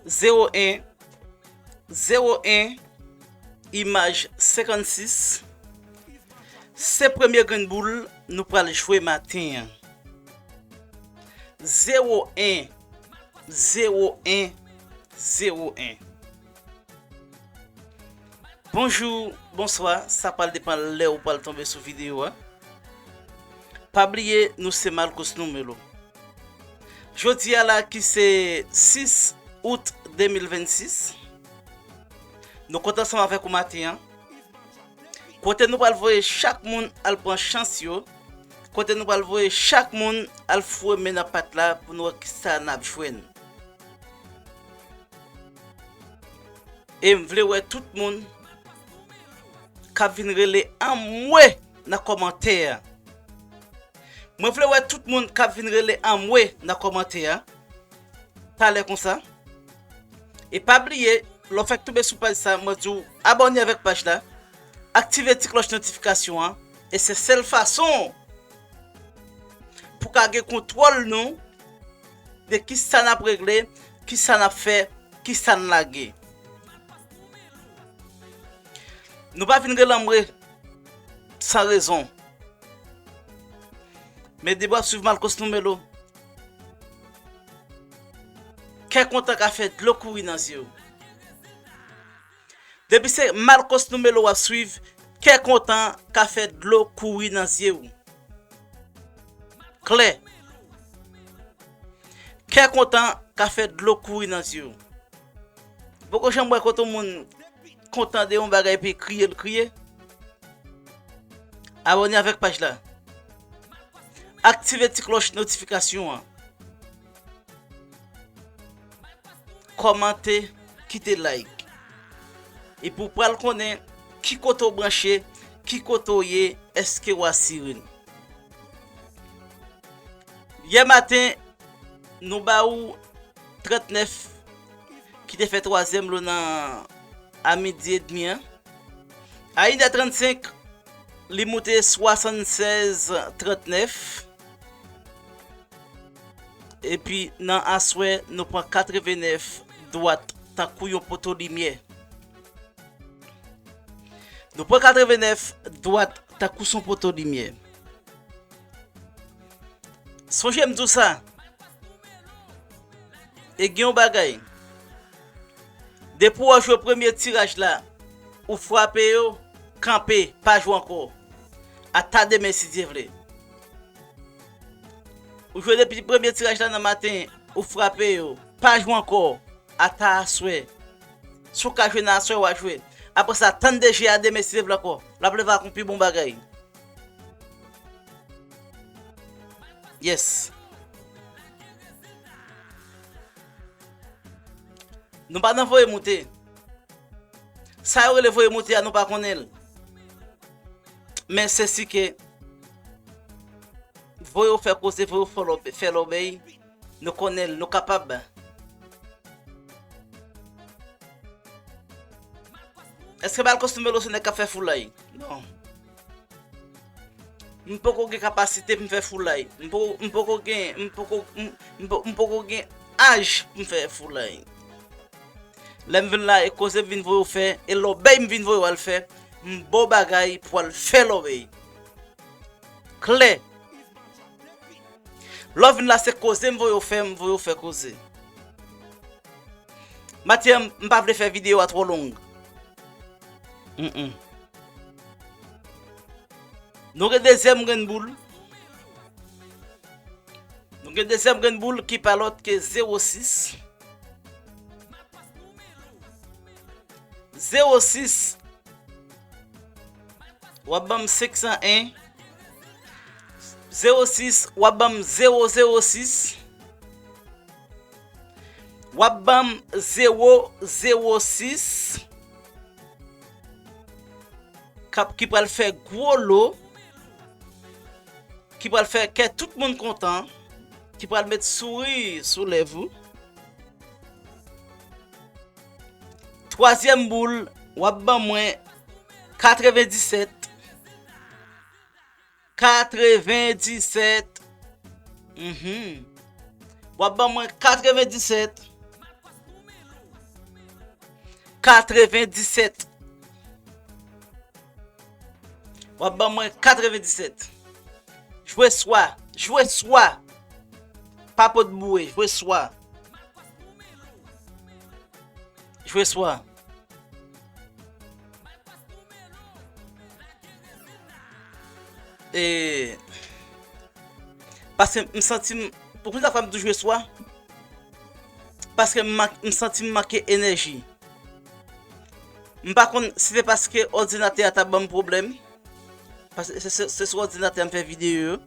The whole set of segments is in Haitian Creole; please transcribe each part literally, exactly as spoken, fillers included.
Zewo en, zewo en, imaj senkannsis. Se premye grenn boul nou pral jwe maten an. Zewo en, zewo en, zewo en. Bonjou, bonswa, sa pral depann lè ou pral tonbe sou videyo a. Pa bliye, nou se Malcos Numelo. Jodi a la ki se sis out de mil vennsis, nou kontan ansanm avèk ou maten an. Kote nou pral voye chak moun al pran chans yo, kote nou pral voye chak moun al foure men nan pat la pou nou wè kisa n ap jwenn. E m vle wè tout moun k ap vin rele anmwe nan kòmantè a. Mwen vle wè tout moun k ap vin rele anmwe nan kòmantè a. Talè konsa. E pa bliye, lè w fèk tonbe sou paj sa, mwen di w abòne avèk paj la, aktive ti klòch notifikasyon an, e se sèl fason pou ka gen kontwòl nou de kisa n ap regle, kisa n ap fè, kisa n lage. Nou pa vin rele anmwe san rezon. Men depi w ap swiv Malcos Numelo, kè kontan ka fè dlo kouri nan zye w. Depi se Malcos Numelo w ap swiv, kè kontan ka fè dlo kouri nan zye w. Klè. Kè kontan ka fè dlo kouri nan zye w. Poko janm wè kote yon moun kontan de yon bagay epi kriye l kriye? Abòne avèk paj la. Aktive ti klòch notifikasyon an. Kòmante, kite like. Epi w pral konnen ki kote w branche, ki kote w ye, èske w asire l. Yè maten, nou ba ou trannèf ki te fè twazyèm lo nan a midi edmi an. A inè trannsenk, li moute swasannsèz trannèf. Epi nan aswè, nou pran katrevennèf dwat tankou yon poto limyè. Nou pran katrevennèf dwat tankou s on poto limyè. Sonje m di w sa. E gen yon bagay. Depi w jwe premye tiraj la, ou frape yo, kanpe, pa jwe ankò. Ata demen si Dye vle. Ou jwe depi premye tiraj la nan maten, ou frape yo, pa jwe ankò. Ata aswè. Si w ka jwe nan aswè, w a jwe. Apre sa, tann de je a demen si Dye vle ankò. L ap leve ak yon pi bon bagay. Yes. Nou pa nan voye moute. Sa yo rele voye moute a, nou pa konnen l. Men se si ke voye w fè koze, voye w fè lòb-, fè lòbèy, nou konnen l, nou kapab. Èske Malcos Numelo se nèg k ap fè foulay? Non. M poko gen kapasite pou m fè foulay. M poko, m poko gen, m poko, m, m po-, m poko gen aj pou m fè foulay. Lè m vin la, e koze m vin voye w fè, e lòbèy m vin voye w al fè, m ba w bagay pou w al fè lòbèy. Klè. Lè w vin la, se koze m voye w fè, m voye w fè koze. Maten an, m pa vle fè videyo a twò long. Mm-mm. Nou gen dezyèm grenn boul. Nou gen dezyèm grenn boul ki pa lòt ke zewo sis. Zewo sis, w ap ban m senk san en. Zewo sis, w ap ban m zewo zewo sis. W ap ban m zewo zewo sis. K ap, ki pral fè gwo lo, ki pral fè kè tout moun kontan, ki pral met souri sou lèv ou. Twazyèm boul, w ap ban mwen katrevendisèt. Katrevendisèt. Mhm. W ap ban mwen katrevendisèt. katrevendisèt. W ap ban mwen katrevendisèt. Jwe swa, jwe swa. Pa pot boure, jwe swa. Jwe swa. E, paske m santi m, pou ki sa fwa m toujou swa? Paske m, man- m santi m manke enèji. M pa konn si se paske òdinatè a t ap ban m pwoblèm. Paske se, se, se sou òdinatè a m fè videyo yo.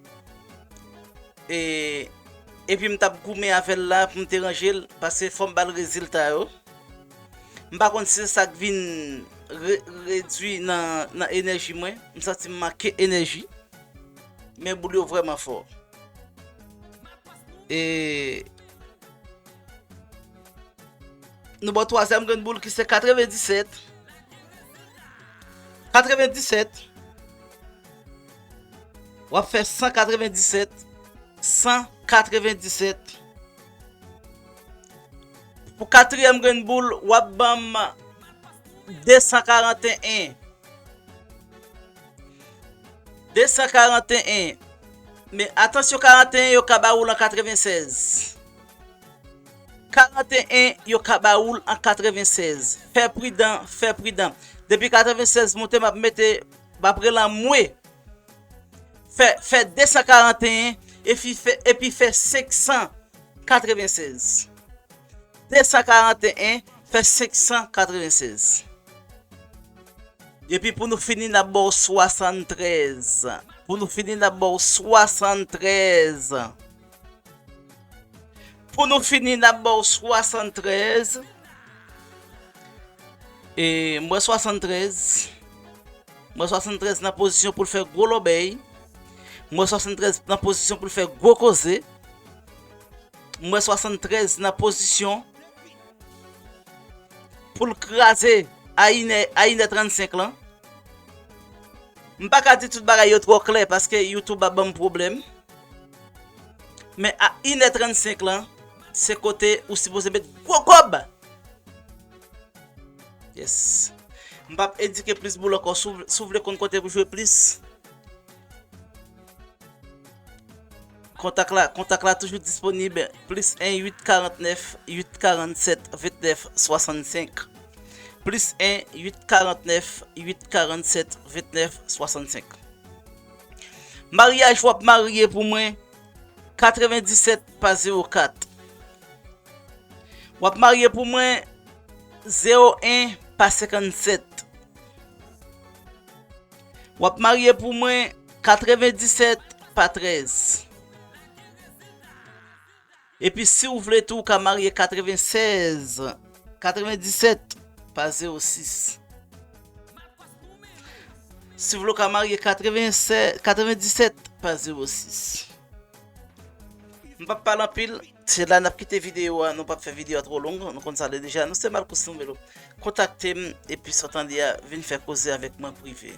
E, epi m t ap goumen avè l la pou m te ranje l, paske fò m ba l rezilta yo. M pa konn si se sa k vin re- redui nan, nan enèji mwen. M santi m manke enèji. Men boul yo vrèman fò. E nou ba w twazyèm grenn boul ki se katrevendisèt. Katrevendisèt. W ap fè san katrevendisèt. San katrevendisèt. Pou katriyèm grenn boul, w ap ban m de san karanteyen. De san karanteyen. Men atansyon, karanteyen yo ka ba ou l an katrevensèz. Karanteyen yo ka ba ou l an katrevensèz. Fè pridan, fè pridan. Depi katrevensèz monte, m ap mete, m ap rele anmwe. Fè, fè de san karanteyen, epi fè, epi fè senk san katrevensèz. De san karanteyen fè senk san katrevensèz. Epi pou nou fini, n ap ba w swasanntrèz. Pou nou fini, n ap ba w swasanntrèz. Pou nou fini, n ap ba w swasanntrèz. E, m wè swasanntrèz. M wè swasanntrèz nan pozisyon pou l fè gwo lòbèy. M wè swasanntrèz nan pozisyon pou l fè gwo koze. M wè swasanntrèz nan pozisyon pou l kraze a inè, a inè trannsenk lan. M pa ka di tout bagay yo twò klè paske YouTube ap ban m pwoblèm. Men a inè trannsenk lan, se kote ou sipoze met gwo kòb. Yes. M p ap endike plis boul ankò. Si w, si w vle konn kote pou jwe plis, kontak la, kontak la toujou disponib, plis en uit karantnèf uit karannsèt ventnèf swasannsenk. Plis en uit karantnèf uit karannsèt ventnèf swasannsenk. Maryaj w ap marye pou mwen, katrevendisèt pa zewo kat. W ap marye pou mwen, zewo en pa senkannsèt. W ap marye pou mwen, katrevendisèt pa trèz. Epi si w vle tou, w ka marye katrevensèz, katrevendisèt pa zewo sis. Si w vle, w ka marye katrevensèz, katrevendisèt pa zewo sis. M p ap pale anpil, se la n ap kite videyo a, nou p ap fè videyo a twò long, nou konn sa deja, nou se Malcousse Nouvelo. Kontakte m, epi sa w tande a, vin fè koze avèk mwen prive.